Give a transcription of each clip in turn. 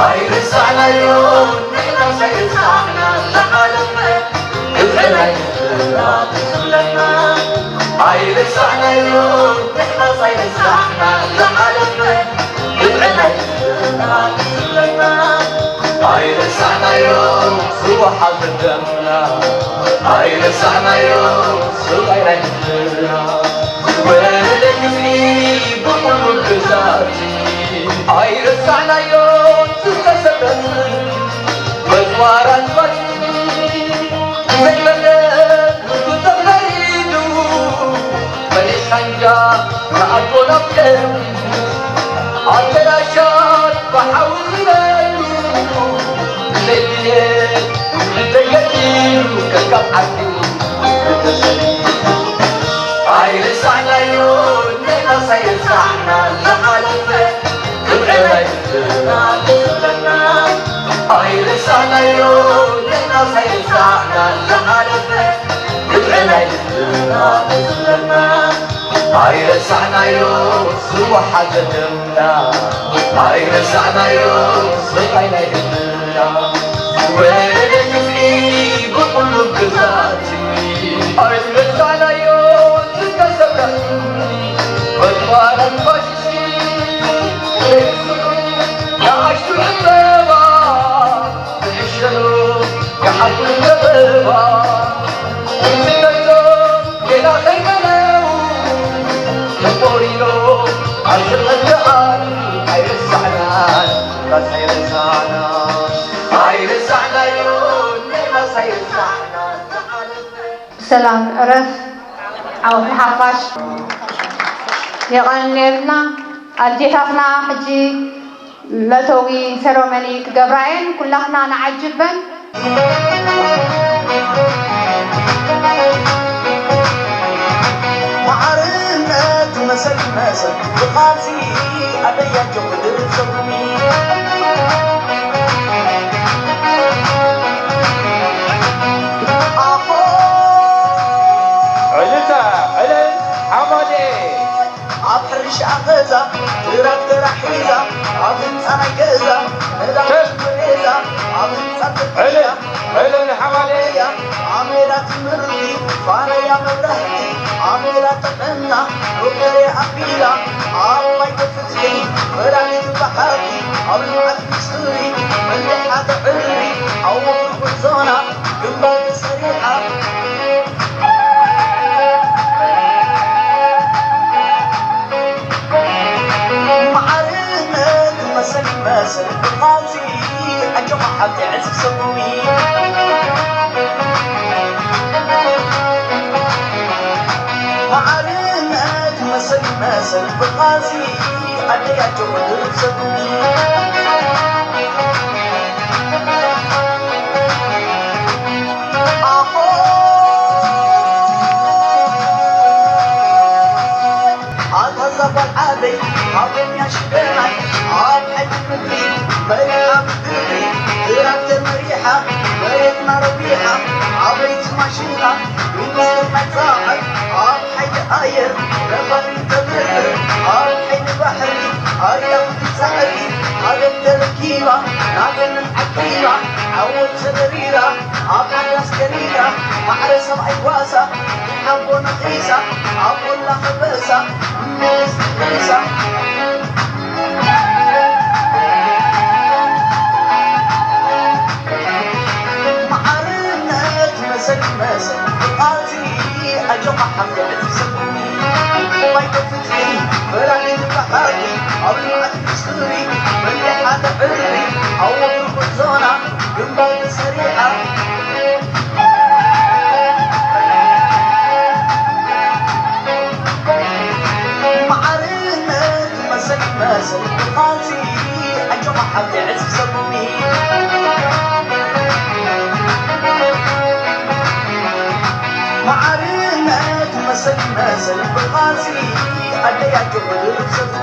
ኣይረሳዕናዮ ንሕና ሳይረሳዕና ዝሓለፈ ግብዕና ይንስና ትስለና። ኣይረሳዕናዮ ንሕና ሳይረሳዕና ዝሓለፈ ግብዕና ይንስና ትስለና። ኣይረሳዕናዮ ዝወሓዘ ደምና ኣይረሳዕናዮ ስቓይና ይንስና። ወለደ ግፍዒ ብኹሉ ግዛት ኣይረሳዕናዮ ዝተሰደት መዝዋራት ፋሽስት ዘይመለስ ንሱ ተፈሪዱ መሊስ ሳንጃ ንኣቦ ናብ ቀም ኣደራሻት ብሓዊ ዝበሉ ብዘይ ድሌት ብዘይ ገዲሉ ከካብ ዓዱ ዝተሰደደ ኣይረሳዕናዮ ንሕና ሳይረሳዕና ዝሓለፈ ግብዕና ይስና ትስለና። ኣይረሳዕናዮ ንሕና ሳይረሳዕና ዝሓለፈ ግብዕና ይስና ትስለና። ኣይረሳዕናዮ ዝወሓዘ ደምና ኣይረሳዕናዮ ስቓይ ናይ ህዝብና። ወለደ ግፍዒ ብኹሉ ግዛት ኣይረሳዕናዮ ዝከሰብና መዝዋራት ፋሽስቲ ዘይስሩ ንኣሽቱ ዕምበባ ዝሕሸሉ ይሓፍሩ ዘበባ። ንስነቶም ጌና ከይበለው ተቆሪኖ ኣብ ዝኸድኣን ኣይረሳዕናን ራስ ኣይረሳዕና ኣይረሳዕናዮ ራስ ኣይረሳዕና ዝሓለፈ ሰላም ዕረፍ ዓወት ንሓፋሽ። የቐንየልና ኣዴታትና። ሕጂ መእተዊ ሴረሞኒ ክገብራ እየን። ኩላትና ንዓጅበን። ማዕርነት መሰል መሰል ብቓልሲ ኣደያቸው ድርብ ሰጉሚ ኣኾ ዕልልታ ዕልል ሓማዴ ኣብ ሕርሻ ገዛ ትራክተር ሒዛ ኣብ ህንፃ ናይ ገዛ ነዳጅ ሸፍ። በሬዛ ኣብ ህንፃ ዕልል ዕልል ሓማዴ እያ ኣብ ሜዳ ትምህርቲ ፋነያ መብራህቲ ኣብ ሜዳ ጥዕና ዶክተር ኣቢላ ኣብ ማይ ተፍትሒ መድሃኒት በሓቂ ኣብ ልምዓት ሚኒስትሪ መሊሓ ተዕሪ ኣብ ወፍሪ ጉዕዞና ግንባር ተሰሪዓ ማዕርነት መሰል ይመስል ብቓልሲ ኣጆኻ ሓብቲ ዕዝብ ሰጉሚ ማዕርነት መሰል ይመስል ብቓልሲ ኣደይ ኣጆኻ ድርብ ሰጉሚ ኣታ እዛ ጓል ዓደይ ኣብ ጎንያ ሽደናይ ኣብ ሓይሊ ምድሪ መሪሓ ብግብሪ ትራክተር መሪሓ መሬትና ረቢሓ ዓበይቲ ማሽና ሚኒስትር ናይ ፃዕር ኣብ ሓይሊ ኣየር ነፋሪት ተብርር ኣብ ሓይሊ ባሕሪ ኣርያ ክትፃዕሪ ሃገር ተረኪባ ናገንን ዓቂባ ዓወት ተደሪራ ኣብ ሓዳስ ከሊላ ማዕረ ሰብኣይ ዋሳ ሓቦ ነኺሳ ኣብ ቆላ ከበሳ እምስ ሪሳ ማዕርነት መሰል ይመስል ቃልሲ ኣጆኻ ሓፍቲ ዕዝብ ሰጉሚ ባይቶ ፍትሒ ፈላሊት ብሓቂ ኣብ ልምዓት ኢንዱስትሪ መሊሓ ተዕሪ ኣብ ወፍሪ ጉዕዞና ግንባር ተሰሪዓ ማዕርነት መሰል ይመስል ቃልሲ ኣጆኻ ሓፍቲ ዕዝብ ሰጉሚ ማዕርነት መሰል መሰል ብቓልሲ ኣደይ ኣጆኺ ብርሰቱ።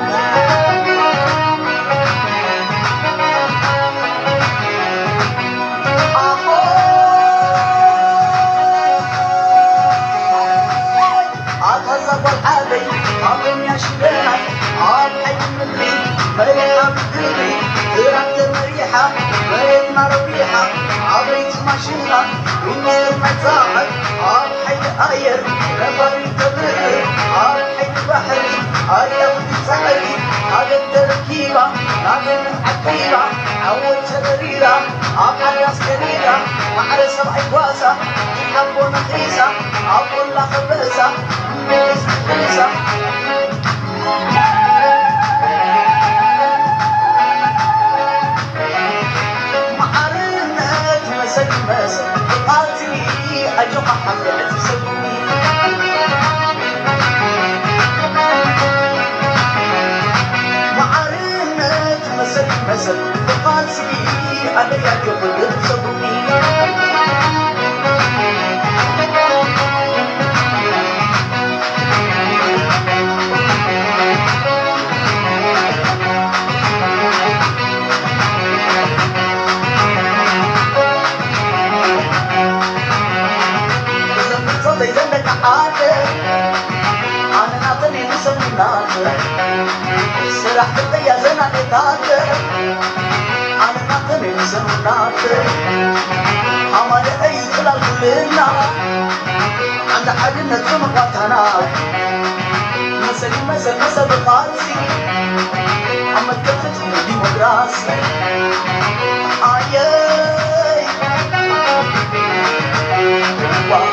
ኣታ እዛ ጓል ዓደይ፣ ኣብ ኦምያ ሽደናይ፣ ኣብ ሓይሊ ምድሪ፣ መሪሓ ብግብሪ፣ ትራክተር መሪሓ፣ መሬትና ረቢሓ፣ ዓበይቲ ማሽና፣ ሚኒስትር መጻዕር፣ ኣብ ሓይሊ ኣየር፣ ነፋሪት ተብርር፣ ኣብ ሓይሊ ባሕሪ፣ ኣርያም ትጻዕሪ፣ ሃገር ተረኪባ፣ ናጽነት ዓቂባ፣ ዓወት ተበሪራ፣ ኣብ ዓዲ ኣስከሪራ፣ ማዕረ ሰብኣይ ጓሳ፣ ሓቦ ነኺሳ፣ ኣብ ቆላ ከበሳ፣ ንግስቲ ሒዛ። ማዕርነት መሰል ይመሰል፣ ብቓልሲ ኣጆኻ ሓፍረት ይሰጉሚ። ማዕርነት መሰል ይመሰል፣ ብቓልሲ ኣደይ ኣጆኺ ብርሰጉ። እዘን ብጾተይ ዘለካ ዓደ፣ ኣነ ናተን እየ ንሰን ናተን። ስራሕ ክቕያ ዘናዴታት ኣነ ናተን እየ ንሰን ናተን። ኣማደ እዩ ጽላል ኩልና፣ ዓንዲ ሓድነት ብምቕባታና። መሰል ይመሰል መሰል ብቓልሲ፣ ኣብ መትከል ፍትሒ ዲሞክራሲ። ኣየይ፣ ዋይ፣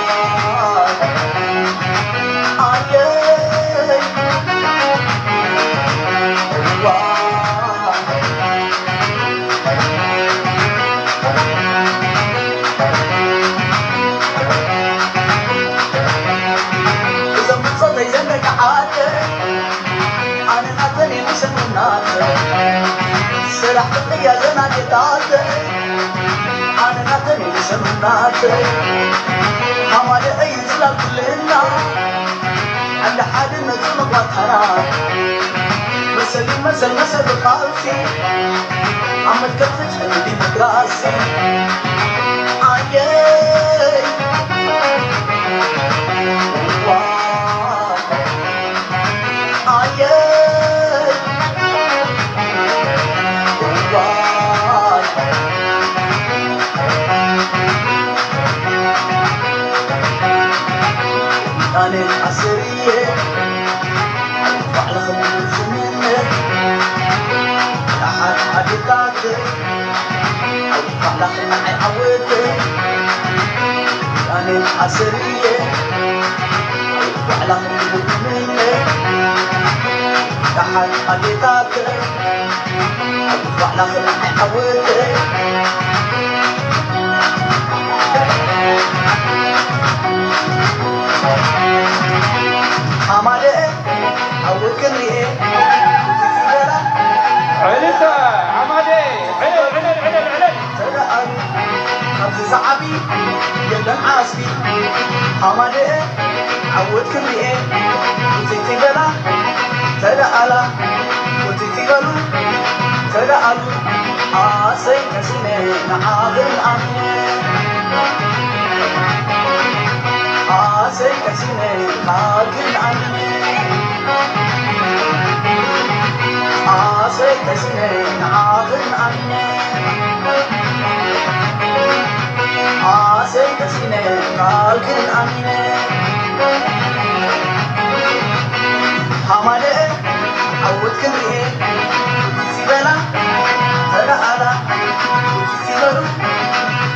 ኣየይ፣ ዋይ። እዞም ብጾተይ ዘለካ ዓደ፣ ኣነ ናተን እየ ንሰን ናተን። ስራሕ ክቕያ ዘናዴታት፣ ኣነ ናተን እየ ንሰን ናተን። ኣማደ እዩ ጽላል ኩልና፣ ዓንዲ ሓድነት ምቕባታና። መሰል ይመሰል መሰል ብቓልሲ፣ ኣብ መትከል ፍትሕን ዲሞክራሲ። ኣየይ፣ ዋይ፣ ኣየይ፣ ዋይ። ኣነ ኣሰር እየ፣ ባዕልኽን ዝምነ፣ ደሓን ኣዴታት፣ ባዕልኽን ንዓይ ዓወት። ኣነ ኣሰር እየ፣ ባዕልኽን ዝምነ፣ ደሓን ኣዴታት፣ ኣማደ ዓወት ክንሪኤ። ዕልልታ፣ ኣማደ፣ ዕልል፣ ዕልል፣ ዕልል፣ ዕልል። ተደኣሉ፣ ካብዚ ዝዓቢ የለን ዓስቢ። ኣማደ ዓወት ክንሪኤ። ውፅኢት ይበላ፣ ተደኣላ፣ ውፅኢት ይበሉ፣ ተደኣሉ። ኣሰይ ቀሲነ ንዓኽን ኣሚነ። ኣሰይ ቀሲነ ንዓኽን ኣሚነ። ኣሰይ ቀሲነ ንዓኽን ኣሚነ። ኣሰይ ቀሲነ ንዓኽን ኣሚነ። ሃማደኤ ዓወት ክንርኤ። ውፅኢት ይበላ፣ ተደኣላ፣ ውፅኢት ይበሉ፣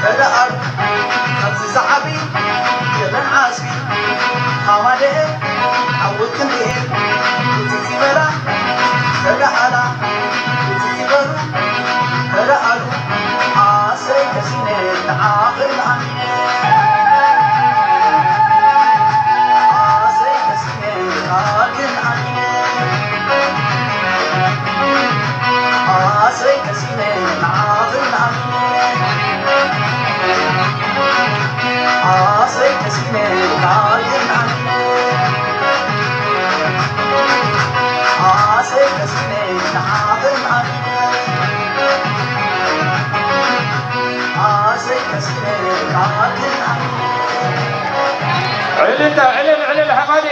ተደኣሉ፣ ካብዚ ዝዓቢ የለን ዓስቢ። ሃማደኤ ዓወት ክንርኤ። ውፅኢት ይበላ፣ ተደኣላ፣ ውፅኢት ይበሉ፣ ተደኣሉ፣ ኣሰይ ቀሲነ ንዓኽን ኣሚነ። ኣሰይ ቀሲነ ንዓኽን ኣሚነ። ኣሰይ ቀሲነ ንዓኽን ኣሚነ። ኣሰይ ቀሲነ ንዓኽን ኣሚነ። ዕልልታ፣ ዕልል፣ ዕልል፣ ሓማዴ።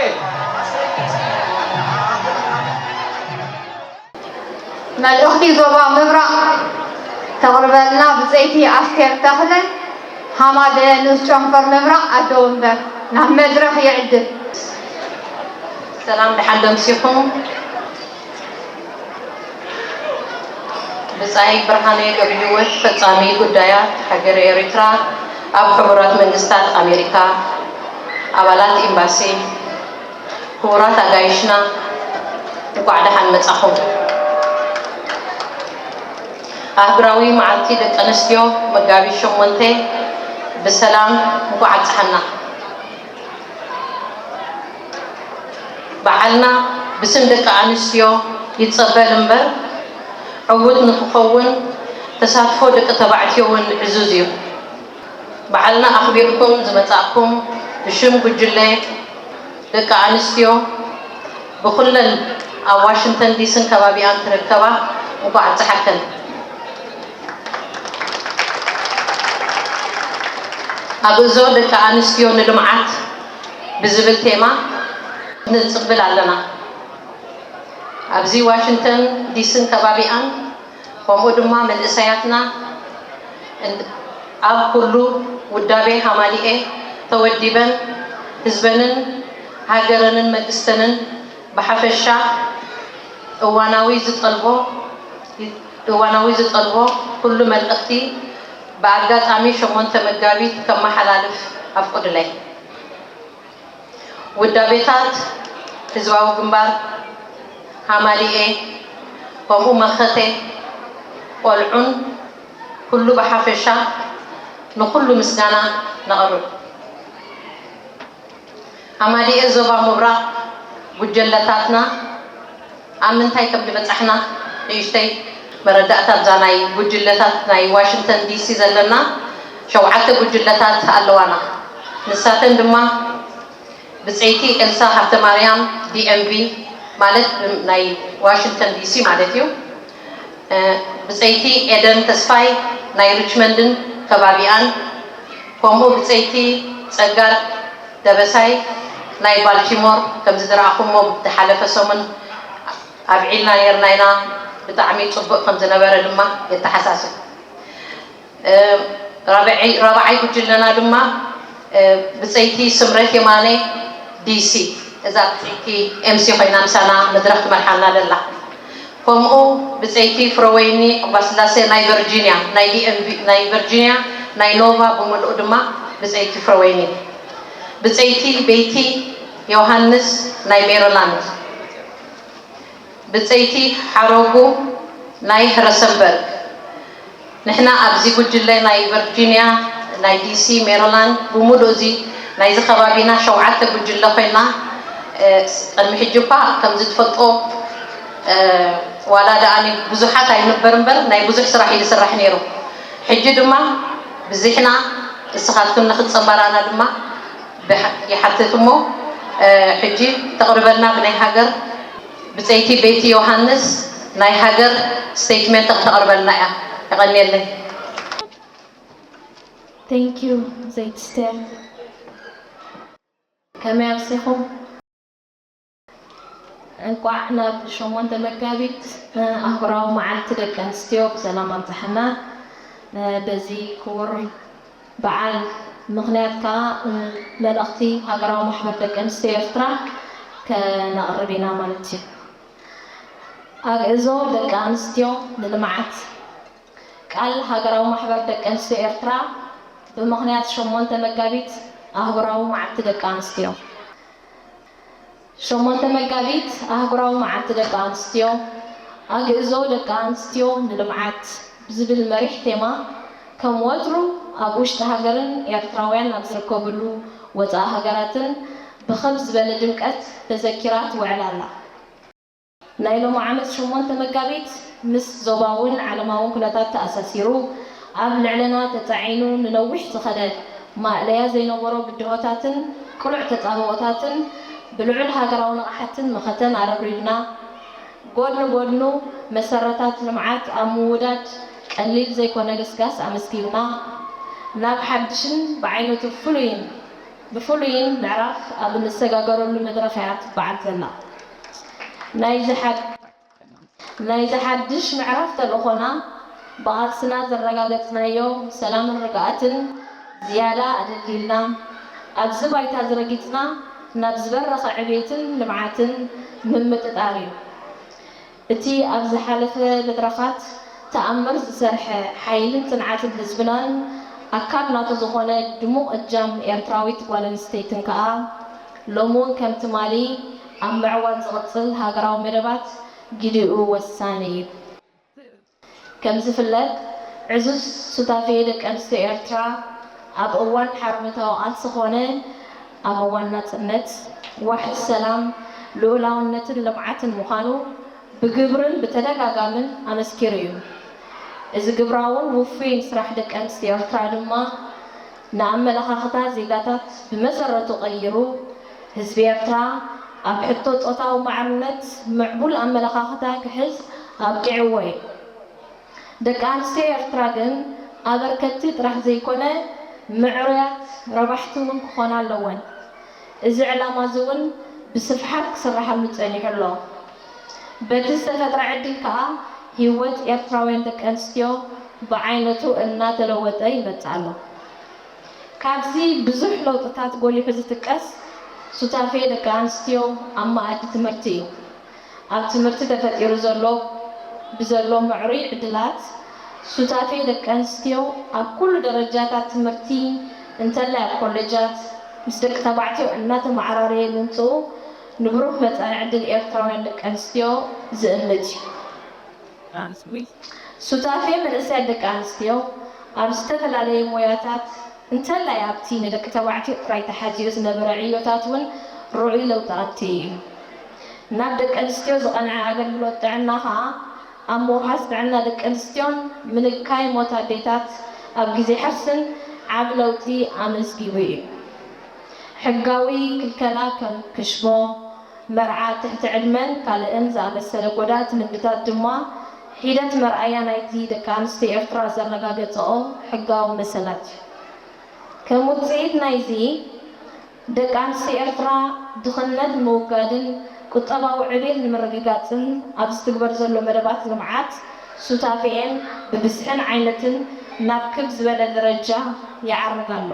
መልእኽቲ ዞባ ምብራቕ ተቕርበልና ብጸይቲ ኣስቴር ተኽለ፣ ሃማደ ንኡስ ጨንፈር ምብራቕ ኣዶ ወንበር፣ ናብ መድረኽ ይዕድም። ሰላም፣ ደሓን ዶ ኣምሲኹም? ብጻይ ብርሃነ ገብረሂወት፣ ፈጻሚ ጉዳያት ሃገረ ኤሪትራ ኣብ ሕቡራት መንግስታት ኣሜሪካ፣ ኣባላት ኤምባሲ፣ ክቡራት ኣጋይሽና፣ እንቋዕ ደሓን መጻኹም። ኣህጉራዊ መዓልቲ ደቂ ኣንስትዮ መጋቢት ሸሞንተ ብሰላም እንቋዕ ኣብጽሓና። በዓልና ብስም ደቂ ኣንስትዮ ይጸበል እምበር፣ ዕዉት ንኽኸውን ተሳትፎ ደቂ ተባዕትዮ እውን ዕዙዝ እዩ። በዓልና ኣኽቢርኩም ዝመጻእኩም ብሽም ጉጅለ ደቂ ኣንስትዮ ብኹለን ኣብ ዋሽንግተን ዲስን ከባቢኣን ትርከባ እንኳዕ ኣብፀሓከን። ኣብ እዞ ደቂ ኣንስትዮ ንልምዓት ብዝብል ቴማ ንፅምብል ኣለና። ኣብዚ ዋሽንግተን ዲስን ከባቢኣን ከምኡ ድማ መንእሰያትና ኣብ ኩሉ ውዳቤ ሃማሊኤ ተወዲበን ህዝበንን ሃገረንን መንግስተንን ብሓፈሻ እዋናዊ ዝጠልቦ እዋናዊ ዝጠልቦ ኩሉ መልእኽቲ ብኣጋጣሚ ሸሞንተ መጋቢት ከመሓላልፍ ኣፍቁድለይ። ውዳቤታት ህዝባዊ ግንባር፣ ሃማሊኤ፣ ከምኡ መኸተ ቆልዑን ኩሉ ብሓፈሻ ንኹሉ ምስጋና ነቕርብ። ሃማሊኤ ዞባ ምብራቕ ጉጀለታትና ኣብ ምንታይ ከም ዝበጻሕና ንእሽተይ መረዳእታ ኣብዛ ናይ ጉጅለታት ናይ ዋሽንግተን ዲሲ ዘለና ሸውዓተ ጉጅለታት ኣለዋና። ንሳተን ድማ ብጸይቲ ኤልሳ ሃብተማርያም ዲኤምቪ ማለት ናይ ዋሽንግተን ዲሲ ማለት እዩ። ብጸይቲ ኤደን ተስፋይ ናይ ሪችመንድን ከባቢኣን ከምኡ ብጸይቲ ጸጋር ደበሳይ ናይ ባልቲሞር ከምዚ ዝረኣኹሞ ዝሓለፈ ሰሙን ኣብዒልና ነርና ኢና። ብጣዕሚ ጽቡቕ ከም ዝነበረ ድማ የተሓሳስብ። ራብዓይ ጉጅለና ድማ ብጸይቲ ስምረት የማነ ዲሲ እዛ ብጸይቲ ኤምሲ ኮይና ምሳና መድረኽ ትመርሓልና ደላ። ከምኡ ብጸይቲ ፍረወይኒ ጓስላሴ ናይ ቨርጂንያ ናይ ዲኤምቪ ናይ ቨርጂንያ ናይ ኖቫ ብምልኡ ድማ ብጸይቲ ፍረወይኒ ብጸይቲ ቤቲ ዮሃንስ ናይ ሜሪላንድ ብጸይቲ ሓረጉ ናይ ሀረሰንበርግ ንሕና ኣብዚ ጉጅለ ናይ ቨርጂንያ ናይ ዲሲ ሜሪላንድ ብምሉእ እዚ ናይዚ ከባቢና ሸውዓተ ጉጅለ ኮይና ቅድሚ ሕጂ እኳ ከምዚ ትፈልጦ ዋላ ደኣ ብዙሓት ኣይንበር እምበር ናይ ብዙሕ ስራሕ እዩ ዝስራሕ ነይሩ። ሕጂ ድማ ብዚሕና እስኻትክን ንክትጸንበራና ድማ ይሓትት እሞ ሕጂ ተቕርበልና ብናይ ሃገር ብጸይቲ ቤቲ ዮሃንስ ናይ ሃገር ስቴትመንት ክተቕርበልና እያ። የቐንየለይ። Thank you ዘይትስቴር። ከመይ ኣምሲኹም? እንቋዕ ናብ ሸሞንተ መጋቢት ኣህጉራዊ መዓልቲ ደቂ ኣንስትዮ ብሰላም ኣብፀሐና። በዚ ክቡር በዓል ምኽንያት ከዓ መልእኽቲ ሃገራዊ ማሕበር ደቂ ኣንስትዮ ኤርትራ ከነቕርብ ኢና ማለት እዩ። ኣግእዞ ደቂ ኣንስትዮ ንልምዓት ቃል ሃገራዊ ማሕበር ደቂ ኣንስትዮ ኤርትራ ብምኽንያት ሸሞንተ መጋቢት ኣህጉራዊ መዓልቲ ደቂ ኣንስትዮ። ሸሞንተ መጋቢት ኣህጉራዊ መዓልቲ ደቂ ኣንስትዮ ኣግእዞ ደቂ ኣንስትዮ ንልምዓት ብዝብል መሪሕ ቴማ ከም ወትሩ ኣብ ውሽጢ ሃገርን ኤርትራውያን ኣብ ዝርከብሉ ወፃኢ ሃገራትን ብኸም ዝበለ ድምቀት ተዘኪራ ትውዕል ኣላ። ናይ ሎሚ ዓመት ሸሞንተ መጋቢት ምስ ዞባውን ዓለማውን ኩነታት ተኣሳሲሩ ኣብ ልዕለና ተጻዒኑ ንነዊሕ ዝኸደ ማእለያ ዘይነበሮ ብድሆታትን ቅሉዕ ተጻብኦታትን ብልዑል ሃገራዊ ንቕሓትን መኸተን ኣረብሪብና ጎድኒ ጎድኑ መሰረታት ልምዓት ኣብ ምውዳድ ቀሊል ዘይኮነ ገስጋስ ኣመስጊብና ናብ ሓድሽን ብዓይነቱ ፍሉይን ብፍሉይን ምዕራፍ ኣብ እንሰጋገረሉ መድረኽ እያ ትበዓል ዘላ። ናይዚ ሓድ ናይዚ ሓድሽ ምዕራፍ ተልእኾና ብቓልስና ዘረጋገጽናዮ ሰላምን ርግኣትን ዝያዳ ኣደልዲልና ኣብዚ ባይታ ዝረጊጽና ናብ ዝበረኸ ዕቤትን ልምዓትን ምምጥጣር እዩ። እቲ ኣብ ዝሓለፈ መድረኻት ተኣምር ዝሰርሐ ሓይልን ጽንዓትን ህዝብናን ኣካል ናቱ ዝኾነ ድሙቕ እጃም ኤርትራዊት ጓል ኣንስተይትን ከኣ ሎሚ እውን ከም ትማሊ ኣብ ምዕዋት ዝቕጽል ሃገራዊ መደባት ግዲኡ ወሳኒ እዩ። ከም ዝፍለጥ ዕዙዝ ሱታፌ ደቂ ኣንስትዮ ኤርትራ ኣብ እዋን ሓርነታዊ ቃልሲ ኾነ ኣብ እዋን ናጽነት ዋሕስ ሰላም፣ ልኡላውነትን ልምዓትን ምዃኑ ብግብርን ብተደጋጋምን ኣመስኪሩ እዩ። እዚ ግብራውን ውፉይን ስራሕ ደቂ ኣንስትዮ ኤርትራ ድማ ንኣመለኻኽታ ዜጋታት ብመሰረቱ ቀይሩ ህዝቢ ኤርትራ ኣብ ሕቶ ጾታዊ ማዕርነት ምዕቡል ኣመለኻኽታ ክሕዝ ኣብቂዕዎ እዩ። ደቂ ኣንስትዮ ኤርትራ ግን ኣበርከቲ ጥራሕ ዘይኮነ ምዕሩያት ረባሕቲ እውን ክኾና ኣለወን። እዚ ዕላማ እዚ እውን ብስፍሓት ክስራሓሉ ጸኒሑ ኣሎ። በቲ ዝተፈጥረ ዕድል ከኣ ህይወት ኤርትራውያን ደቂ ኣንስትዮ ብዓይነቱ እናተለወጠ ይመጽእ ኣሎ። ካብዚ ብዙሕ ለውጥታት ጎሊሑ ዝጥቀስ ሱታፌ ደቂ ኣንስትዮ ኣብ መኣዲ ትምህርቲ እዩ። ኣብ ትምህርቲ ተፈጢሩ ዘሎ ብዘሎ ምዕሩይ ዕድላት ሱታፌ ደቂ ኣንስትዮ ኣብ ኩሉ ደረጃታት ትምህርቲ እንተላይ ኣብ ኮሌጃት ምስ ደቂ ተባዕትዮ እናተመዓራረየ ምምፅኡ ንብሩህ መፃኢ ዕድል ኤርትራውያን ደቂ ኣንስትዮ ዝእምት እዩ። ሱታፌ መንእሰያት ደቂ ኣንስትዮ ኣብ ዝተፈላለየ ሞያታት እንተላይ ኣብቲ ንደቂ ተባዕትዮ ጥራይ ተሓዚኡ ዝነበረ ዕዮታት እውን ርኡይ ለውጢ ኣትዩ እዩ። ናብ ደቂ ኣንስትዮ ዝቐንዐ ኣገልግሎት ጥዕና ከኣ ኣብ ምውሓስ ጥዕና ደቂ ኣንስትዮን ምንካይ ሞት ኣዴታት ኣብ ግዜ ሕርስን ዓቢ ለውጢ ኣመዝጊቡ እዩ። ሕጋዊ ክልከላ ከም ክሽቦ፣ መርዓ ትሕቲ ዕድመን ካልእን ዝኣመሰለ ጎዳእቲ ልምድታት ድማ ሒደት መርኣያ ናይቲ ደቂ ኣንስትዮ ኤርትራ ዘረጋገጸኦ ሕጋዊ መሰላት እዩ። ከም ውጽኢት ናይዚ፣ ደቂ ኣንስትዮ ኤርትራ ድኽነት ንምውጋድን ቁጠባዊ ዕቤት ንምርግጋጽን ኣብ ዝትግበር ዘሎ መደባት ልምዓት ሱታፌኤን ብብዝሕን ዓይነትን ናብ ክብ ዝበለ ደረጃ ይዓርግ ኣሎ።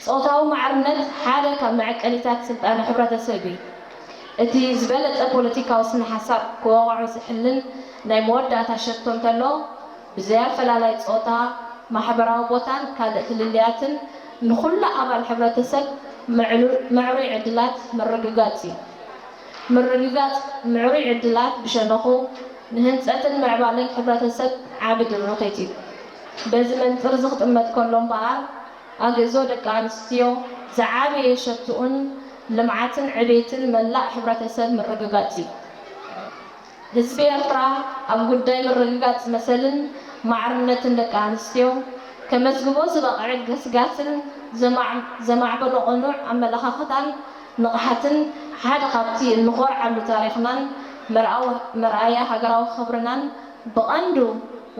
ጾታዊ ማዕርነት ሓደ ካብ መዐቀኒታት ስልጣነ ሕብረተሰብ እዩ። እቲ ዝበለጸ ፖለቲካዊ ስነ ሓሳብ ክወቕዖ ዝሕልን ናይ መወዳእታ ሸቶ እንተሎ፣ ብዘይ ኣፈላላይ ጾታ፣ ማሕበራዊ ቦታን ካልእ ፍልልያትን ንኹሉ ኣባል ሕብረተሰብ ምዕሉ- ምዕሩይ ዕድላት ምርግጋጽ እዩ። ምርግጋጽ ምዕሩይ ዕድላት ብሸነኹ ንህንጸትን ምዕባለን ሕብረተሰብ ዓቢ ድርኺት እዩ። በዚ መንጽር እዚ ክጥመት ከሎ እምበኣር፣ ኣግእዞ ደቂ ኣንስትዮ ዝዓበየ ሸትኡን ልምዓትን ዕቤትን መላእ ሕብረተሰብ ምርግጋጽ እዩ። ህዝቢ ኤርትራ ኣብ ጉዳይ ምርግጋጽ መሰልን ማዕርነትን ደቂ ኣንስትዮ ከመዝግቦ ዝበቕዐ ገስጋስን ዘማዕ- ዘማዕበሎ ቅኑዕ ኣመለኻኽታን ንቕሓትን ሓደ ካብቲ እንኾርዓሉ ታሪኽናን መርኣዊ- መርኣያ ሃገራዊ ክብርናን ብቐንዱ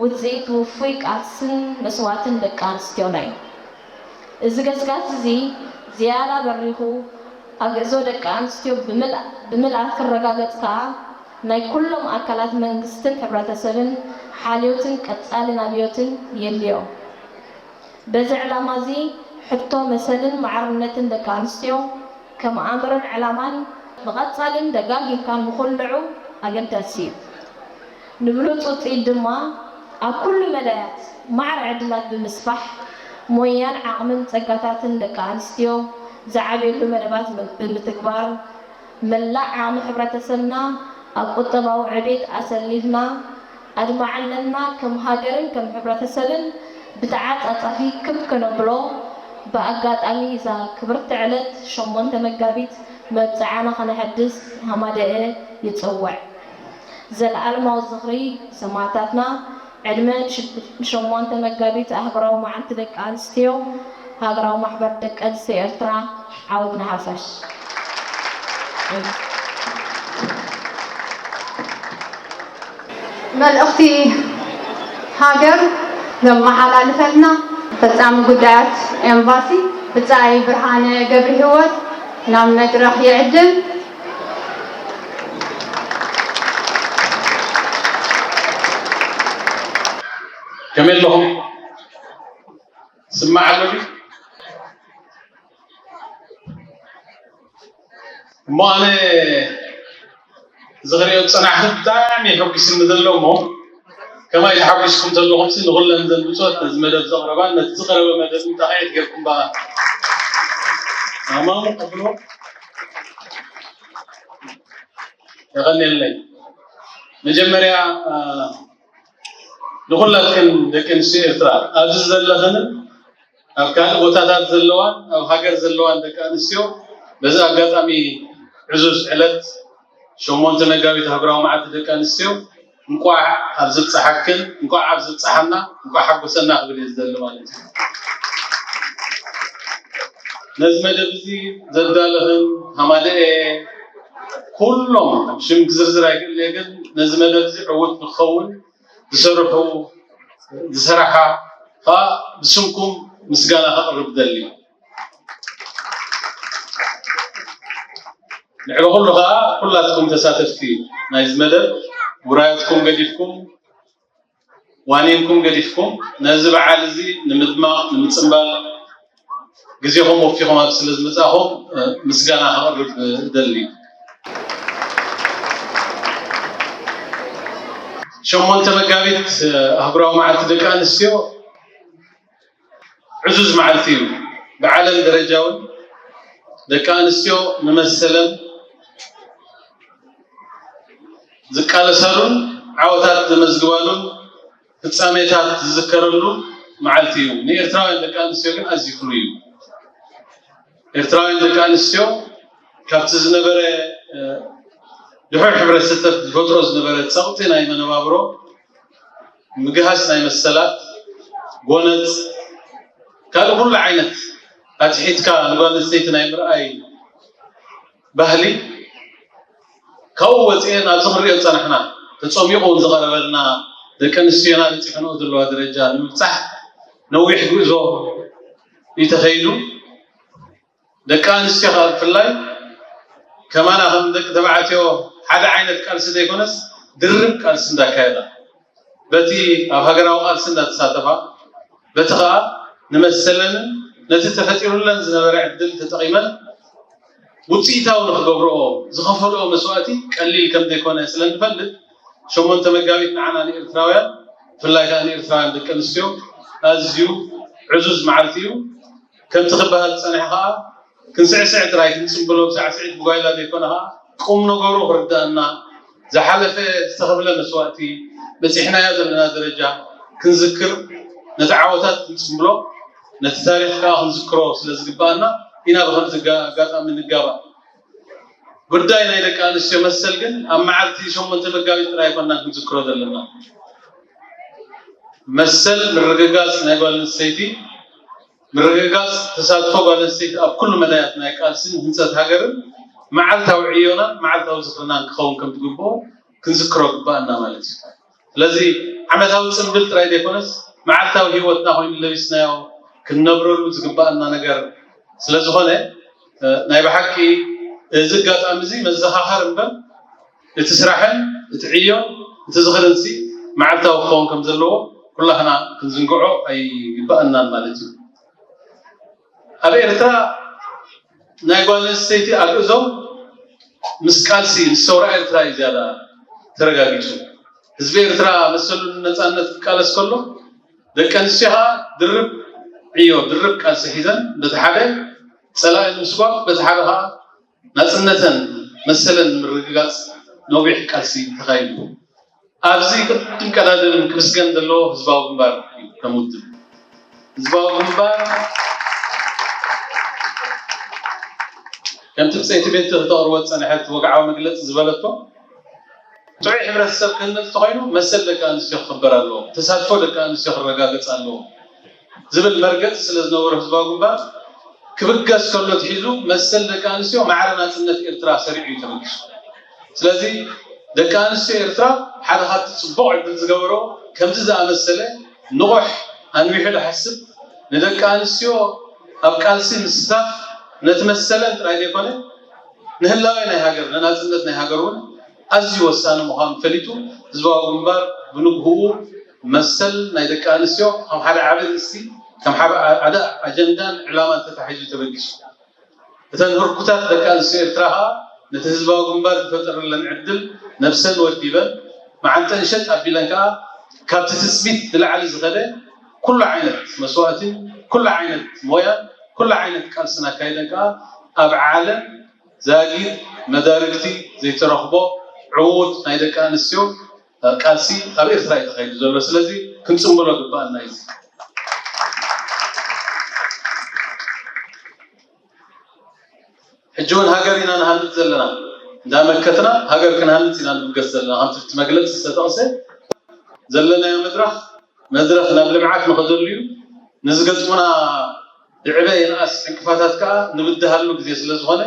ውጽኢት ውፉይ ቃልስን መስዋእትን ደቂ ኣንስትዮና እዩ። እዚ ገስጋስ እዚ ዝያዳ በሪኹ ኣግእዞ ደቂ ኣንስትዮ ብምልኣ- ብምልኣት ክረጋገጽ ከኣ ናይ ኩሎም ኣካላት መንግስትን ሕብረተሰብን ሓልዮትን ቀጻልን ኣብዮትን የድልዮ። በዚ ዕላማ እዚ ሕቶ መሰልን ማዕርነትን ደቂ ኣንስትዮ ከም ኣምርን ዕላማን ብቐጻልን ደጋጊምካ ምኹልዑ ኣገዳሲ እዩ። ንብሉጽ ውጽኢት ድማ ኣብ ኩሉ መዳያት ማዕረ ዕድላት ብምስፋሕ ሞያን ዓቕምን ጸጋታትን ደቂ ኣንስትዮ ዝዓብየሉ መደባት ብምትግባር መላእ ዓቕሚ ሕብረተሰብና ኣብ ቁጠባዊ ዕቤት ኣሰሊፍና ኣድማዕነትና ከም ሃገርን ከም ሕብረተሰብን ብተዓጻጻፊ ክብ ከነብሎ ብኣጋጣሚ እዛ ክብርቲ ዕለት ሸሞንተ መጋቢት መብጽዓና ከነሐድስ ሃማደኤ ይጽውዕ። ዘለኣለማዊ ዝኽሪ ሰማእታትና። ዕድመ ንሸሞንተ መጋቢት ኣህጉራዊ መዓልቲ ደቂ ኣንስትዮ። ሃገራዊ ማሕበር ደቂ ኣንስትዮ ኤርትራ። ዓወት ንሓፋሽ። መልእኽቲ ሃገር ዘመሓላልፈልና ፈጻሚ ጉዳያት ኤምባሲ ብጻይ ብርሃነ ገብረሂወት ናብ መድረኽ ይዕድም። ከመይ ኣለኹም? ስማዕ ኣሎ ድዩ? እሞ ኣነ እዚ ክሪኦ ዝጸናሕኩ ብጣዕሚ የሐጉስኒ ዘሎ እሞ ከማይ ተሓጒስኩም ዘለኹም ሲ ንኹለን ዘን ብጾት ነዚ መደብ ዘቕረባን ነቲ ዝቐረበ መደብ እንታኸየት ጌርኩም በኣ ኣማሙ ቀብሎ የቐንየለይ። መጀመርያ ንኹላትክን ደቂ ኣንስትዮ ኤርትራ ኣብዚ ዘለኽንን ኣብ ካልእ ቦታታት ዘለዋን ኣብ ሃገር ዘለዋን ደቂ ኣንስትዮ በዚ ኣጋጣሚ ዕዙዝ ዕለት ሸሞንተ መጋቢት ኣህጉራዊ መዓልቲ ደቂ ኣንስትዮ እንቋዕ ኣብ ዝብጻሓክን እንቋዕ ኣብ ዝብጻሓና እንቋዕ ሓጎሰና ክብል እየ ዝደሊ ማለት እዩ። ነዚ መደብ እዚ ዘዳለኽን ሃማደኤ ኩሎም ሽም ክዝርዝር ኣይክእልየ ግን ነዚ መደብ እዚ ዕዉት ንክኸውን ዝሰርሑ ዝሰራሓ ከዓ ብስምኩም ምስጋና ከቕርብ ደሊ። ልዕሊ ኩሉ ከዓ ኩላትኩም ተሳተፍቲ ናይዚ መደብ ውራያትኩም ገዲፍኩም ዋኒንኩም ገዲፍኩም ነዚ በዓል እዚ ንምድማቕ ንምፅምባል ግዜኹም ወፊኹም ኣብ ስለ ዝመፃኹም ምስጋና ከቕርብ እደሊ። ሸሞንተ መጋቢት ኣህጉራዊ መዓልቲ ደቂ ኣንስትዮ ዕዙዝ መዓልቲ እዩ። ብዓለም ደረጃ እውን ደቂ ኣንስትዮ ንመሰለን ዝቃለሳሉን ዓወታት ዘመዝግባሉን ፍጻሜታት ዝዝከረሉ መዓልቲ እዩ። ንኤርትራውያን ደቂ ኣንስትዮ ግን ኣዝዩ ፍሉይ እዩ። ኤርትራውያን ደቂ ኣንስትዮ ካብቲ ዝነበረ ድሑር ሕብረተሰብ ዝፈጥሮ ዝነበረ ጸቕጢ ናይ መነባብሮ ምግሃስ ናይ መሰላት፣ ጎነጽ፣ ካልእ ኩሉ ዓይነት ኣትሒትካ ንጓል ኣንስተይቲ ናይ ምርኣይ ባህሊ ካብኡ ወፂኤን ኣብዚ ክንሪኦ ዝፀናሕና ተፀሚቑ እውን ዝቐረበልና ደቂ ኣንስትዮና በፂሐንኦ ዘለዋ ደረጃ ንምብፃሕ ነዊሕ ጉዕዞ እዩ ተኸይዱ። ደቂ ኣንስትዮ ከዓ ብፍላይ ከማና ከም ደቂ ተባዕትዮ ሓደ ዓይነት ቃልሲ ዘይኮነስ ድርብ ቃልሲ እንዳካየዳ በቲ ኣብ ሃገራዊ ቃልሲ እንዳተሳተፋ በቲ ከዓ ንመሰለንን ነቲ ተፈጢሩለን ዝነበረ ዕድል ተጠቒመን ውፅኢታዊ ንክገብርኦ ዝኸፈልኦ መስዋእቲ ቀሊል ከም ዘይኮነ ስለ ንፈልጥ ሸሞንተ መጋቢት ንዓና ንኤርትራውያን ብፍላይ ከዓ ንኤርትራውያን ደቂ ኣንስትዮ ኣዝዩ ዕዙዝ መዓልቲ እዩ። ከምቲ ክበሃል ዝፀንሐ ከዓ ክንስዕስዕ ጥራይ ክንፅምብሎ ብሳዕስዒት ብጓይላ ዘይኮነ ከዓ ቁም ነገሩ ክርደኣና ዝሓለፈ ዝተኸፍለ መስዋእቲ በፂሕናዮ ዘለና ደረጃ ክንዝክር ነቲ ዓወታት ክንፅምብሎ ነቲ ታሪክ ከዓ ክንዝክሮ ስለ ዝግበኣና ኢና ብከምዚ ኣጋጣሚ ንጋባእ። ጉዳይ ናይ ደቂ ኣንስትዮ መሰል ግን ኣብ መዓልቲ ሸሞንተ መጋቢት ጥራይ ኣይኮናን ክንዝክሮ ዘለና። መሰል ምርግጋፅ ናይ ጓል ኣንስተይቲ ምርግጋፅ ተሳትፎ ጓል ኣንስተይቲ ኣብ ኩሉ መዳያት ናይ ቃልስን ህንፀት ሃገርን መዓልታዊ ዕዮናን መዓልታዊ ዝኽርናን ክኸውን ከም ዝግብኦ ክንዝክሮ ግባኣና ማለት እዩ። ስለዚ ዓመታዊ ፅንብል ጥራይ ዘይኮነስ መዓልታዊ ህይወትና ኮይኑ ለቢስናዮ ክንነብረሉ ዝግባኣና ነገር ስለዝኾነ ናይ ብሓቂ እዚ ኣጋጣሚ እዚ መዘኻኸር እምበር እቲ ስራሕን እቲ ዕዮን እቲ ዝኽርን ሲ መዓልታዊ ክኸውን ከም ዘለዎ ኩላህና ክንዝንግዖ ኣይግባኣናን ማለት እዩ። ኣብ ኤርትራ ናይ ጓል ኣንስተይቲ ኣግእዞ ምስ ቃልሲ ምስ ሰውራ ኤርትራ እዩ ዝያዳ ተረጋጊጹ። ህዝቢ ኤርትራ መሰሉ ንነጻነት ክቃለስ ከሎ ደቂ ኣንስትዮ ከዓ ድርብ ዕዮ ድርብ ቃልሲ ሒዘን በቲ ሓደ ጸላኢ ንምስጓግ በቲ ሓደ ከዓ ናጽነተን መሰለን ንምርግጋጽ ነዊሕ ቃልሲ ተኻይዱ። ኣብዚ ቅድም ቀዳድም ክምስገን ዘለዎ ህዝባዊ ግንባር እዩ ከም ውድብ። ህዝባዊ ግንባር ከምቲ ብፀይቲ ቤት ተቕርቦ ዝፀንሐት ወግዓዊ መግለፂ ዝበለቶ ጥዑይ ሕብረተሰብ ክህነፅ ተኾይኑ መሰል ደቂ ኣንስትዮ ክኽበር ኣለዎ፣ ተሳትፎ ደቂ ኣንስትዮ ክረጋገፅ ኣለዎ ዝብል መርገፂ ስለ ዝነበሮ ህዝባዊ ግንባር ክብገስ ከሎ ትሒዙ መሰል ደቂ ኣንስትዮ ማዕረ ናፅነት ኤርትራ ሰሪዑ እዩ ተበጊሱ። ስለዚ ደቂ ኣንስትዮ ኤርትራ ሓደ ካብቲ ፅቡቕ ዕድል ዝገበሮ ከምዚ ዝኣመሰለ ንቑሕ ኣንዊሑ ዝሓስብ ንደቂ ኣንስትዮ ኣብ ቃልሲ ምስታፍ ነቲ መሰለን ጥራይ ዘይኮነ ንህላዌ ናይ ሃገር፣ ንናጽነት ናይ ሃገር እውን ኣዝዩ ወሳኒ ምዃኑ ፈሊጡ፣ ህዝባዊ ግንባር ብንግህኡ መሰል ናይ ደቂ ኣንስትዮ ከም ሓደ ዓቢ ርእስቲ፣ ከም ሓደ ኣደ ኣጀንዳን ዕላማን ተታሒዙ ተበጊሱ። እተን ህርኩታት ደቂ ኣንስትዮ ኤርትራ ከኣ ነቲ ህዝባዊ ግንባር ዝፈጠረለን ዕድል ነብሰን ወዲበን፣ መዓንጠን ሸጥ ኣቢለን ከኣ ካብቲ ትጽቢት ንላዕሊ ዝኸደ ኩሉ ዓይነት መስዋእትን ኩሉ ዓይነት ሞያን ኩሉ ዓይነት ቃልስን ኣካይደን ከኣ ኣብ ዓለም ዛጊድ መዳርግቲ ዘይተረኽቦ ዕዉት ናይ ደቂ ኣንስትዮ ቃልሲ ኣብ ኤርትራ እዩ ተኻይዱ ዘሎ። ስለዚ ክንጽንብሎ ግባኣና እዩ። ሕጂ እውን ሃገር ኢና ንሃንጽ ዘለና። እንዳመከትና ሃገር ክንሃንጽ ኢና ንብገስ ዘለና። ከምቲ እቲ መግለጺ ዝተጠቕሰ ዘለናዮ መድረኽ፣ መድረኽ ናብ ልምዓት ንኸዘሉ እዩ። ንዝገጥሙና ይዕበ ይንኣስ ዕንቅፋታት ከኣ ንብድሃሉ ግዜ ስለ ዝኾነ፣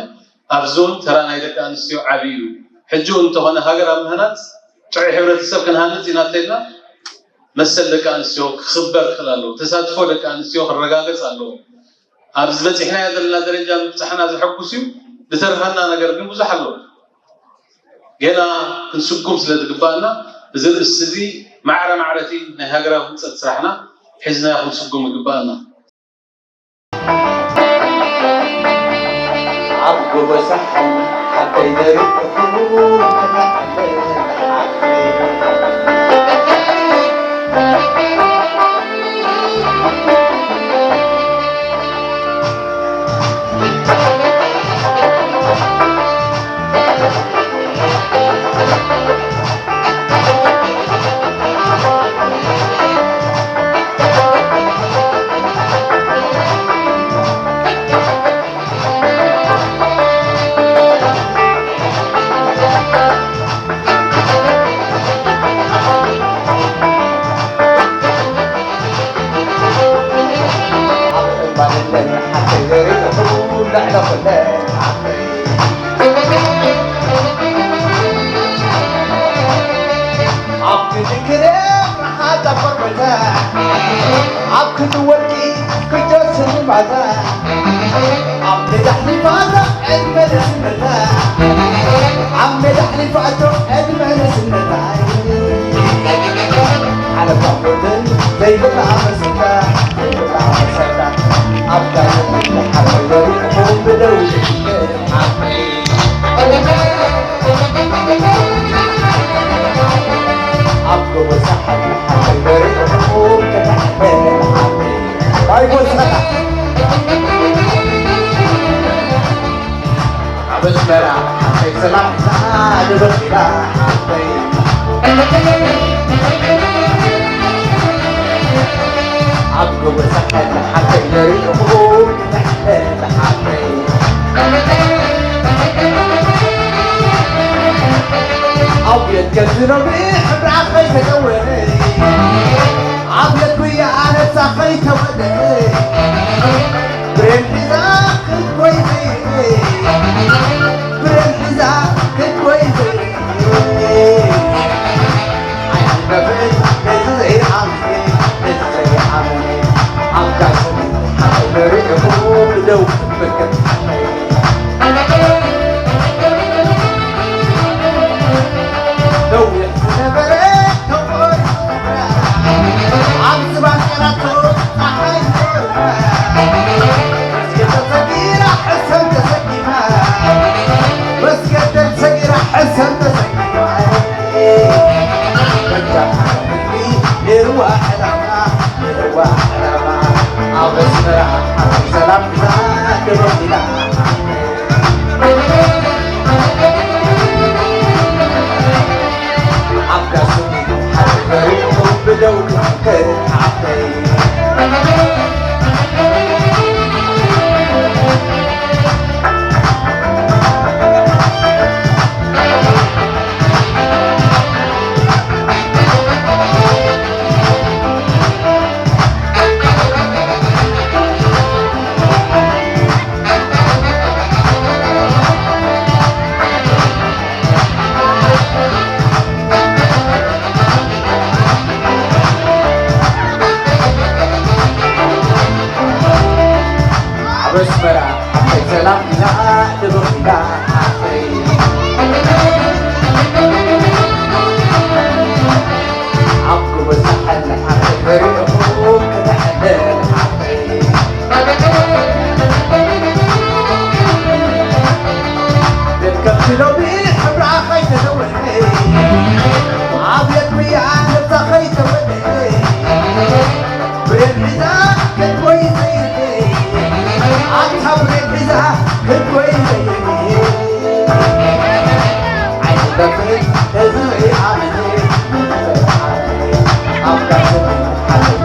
ኣብዚ እውን ተራ ናይ ደቂ ኣንስትዮ ዓቢ እዩ። ሕጂ እውን እንተኾነ ሃገር ኣብ ምህናጽ ጥዑይ ሕብረተሰብ ክንሃንጽ ኢና እንተኢልና፣ መሰል ደቂ ኣንስትዮ ክኽበር ክኽእል ኣለዎ። ተሳትፎ ደቂ ኣንስትዮ ክረጋገጽ ኣለዎ። ኣብዚ በጺሕናዮ ዘለና ደረጃ ምብጻሕና ዘሐጉስ እዩ። ዝተርፈና ነገር ግን ብዙሕ ኣሎ። ገና ክንስጉም ስለ ዝግባኣና፣ እዚ ርእሲ እዚ ማዕረ ማዕረ እቲ ናይ ሃገራዊ ህንጸት ስራሕና ሒዝናዮ ክንስጉም ይግባኣና። ኣብ ጎቦ ሳሕል ሓቀይ ደሪቑ ኣብ ክንዲ ክሬም ረሓታ ቆርበታ፣ ኣብ ክንዲ ወርቂ ክጆ ስልማታ፣ ኣብ ሜዳ ኣሕሊፋቶ ዕድመ ንእስነታ፣ ኣብ ሜዳ ኣሕሊፋቶ ዕድመ ንእስነታ። ሓለፋ ሞትን ዘይብላ መሰታ፣ ዘይብላ መሰታ፣ ኣብ ጋር ሓበ ወሪቑ ብደው ኣብ ኣስመራ ሓፈይ ሰላም ደበኺላ ሓፈይ ኣብ ጎቦ ሳሕል ሓፈይ ደሪኹ ኣብ የት ከዝኖ ብሕብራ ኸይተጠወነ፣ ኣብ የት ጉያ ኣነሳ ኸይተወደ፣ ብሬን ሒዛ ክትጎይ፣ ብሬን ሒዛ ክትጎይ። ትብኺላ ሓፈይ ኣብ ክቡር ሳሕል ሓፈይ ሪእኹ ክተዕልል ሓፈይ ደቀምቲ ሎሚ ሕብራ ከይተነውሐ ኣብየት ብያ ነብሳ ከይተወደሐ ብሬን ሒዛ ክትጎይ ዘይብለይ ኣታ ብሬን ሒዛ ክትጎይ ዘይብለይ ኣይትጠፍእ እዚ ሪኣ መን ኣብ ዳስን ሓሰብ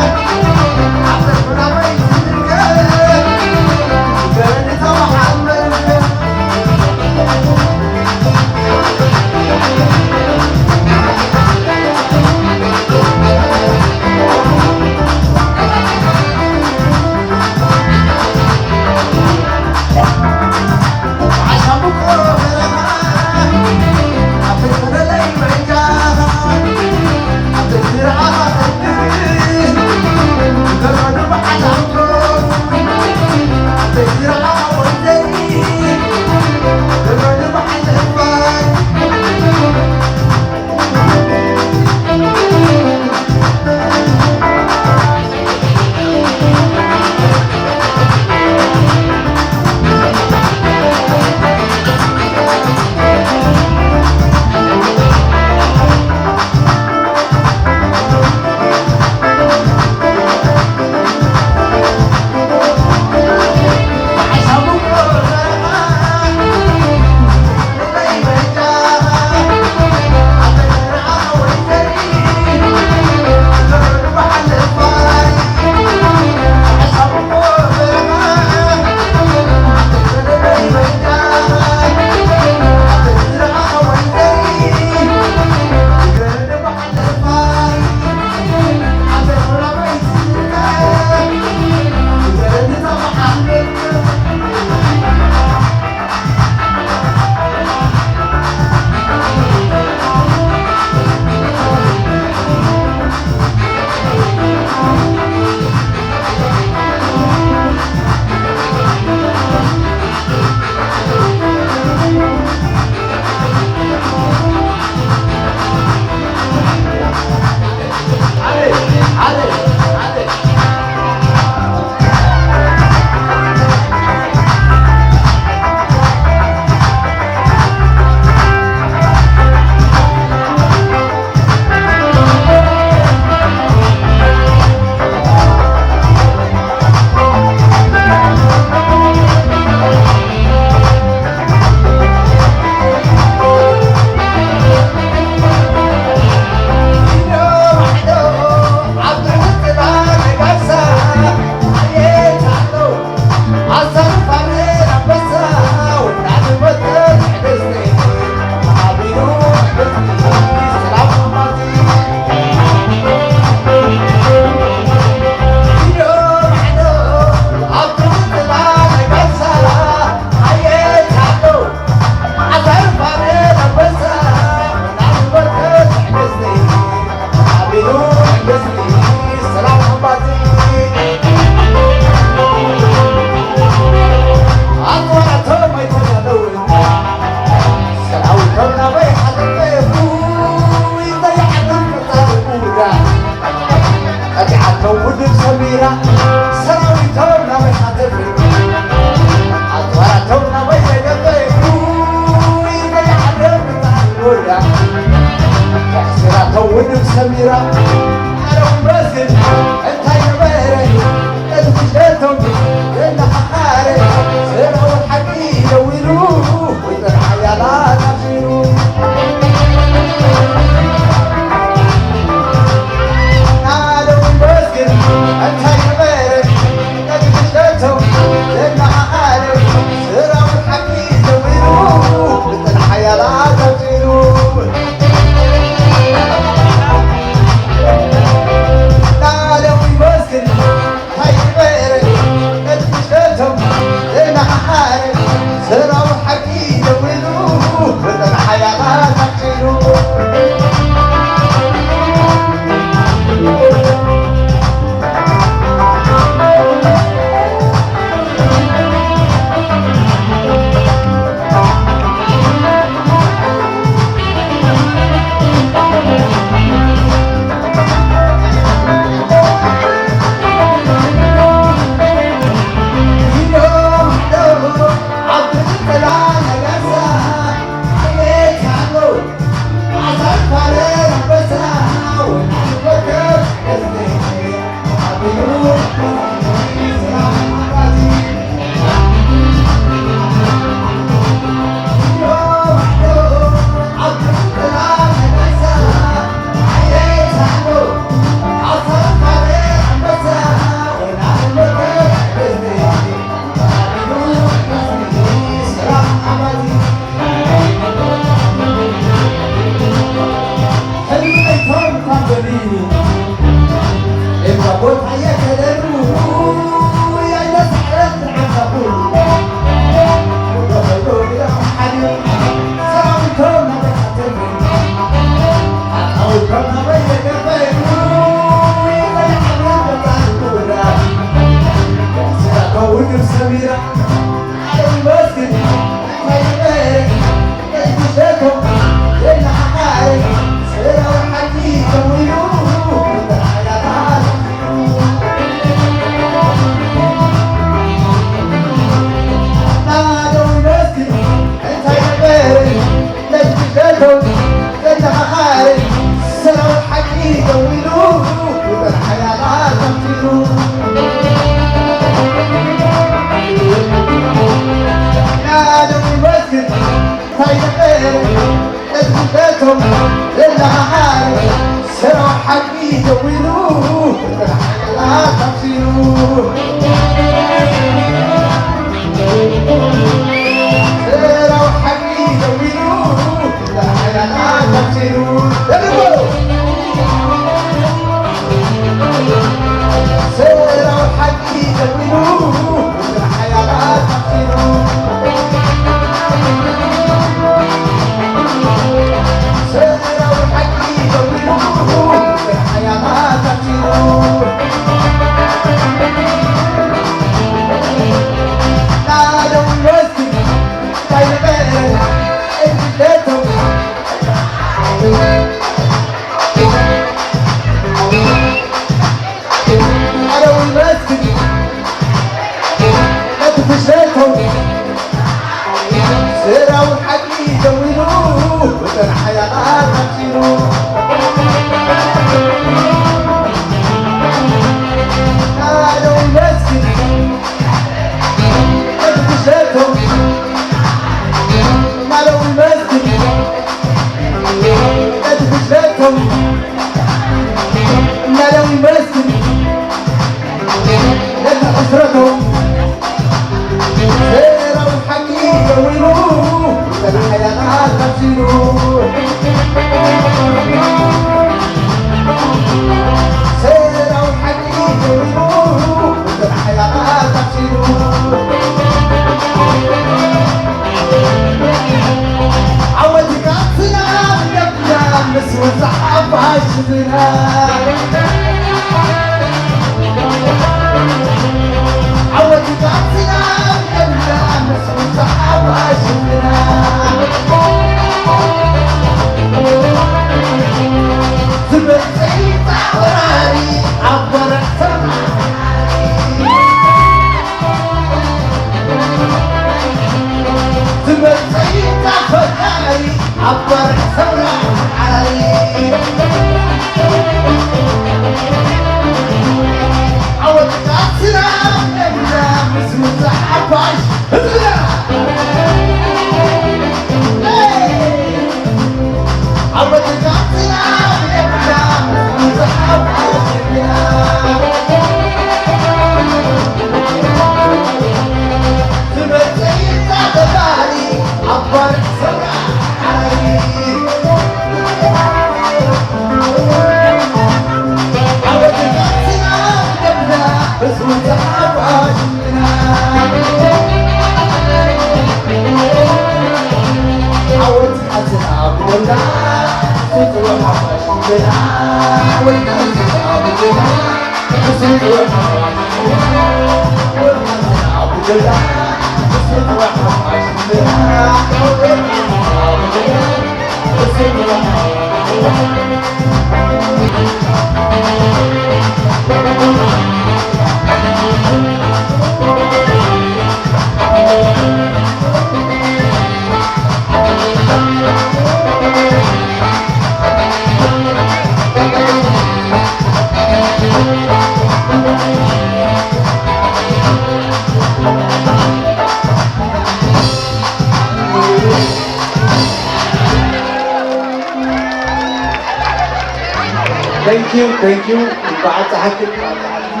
Thank you, thank you. እንኳዕ ኣብፀሐክን፣ እንኳዕ ኣብፀሐክን።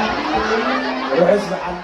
ርሑስ በዓል።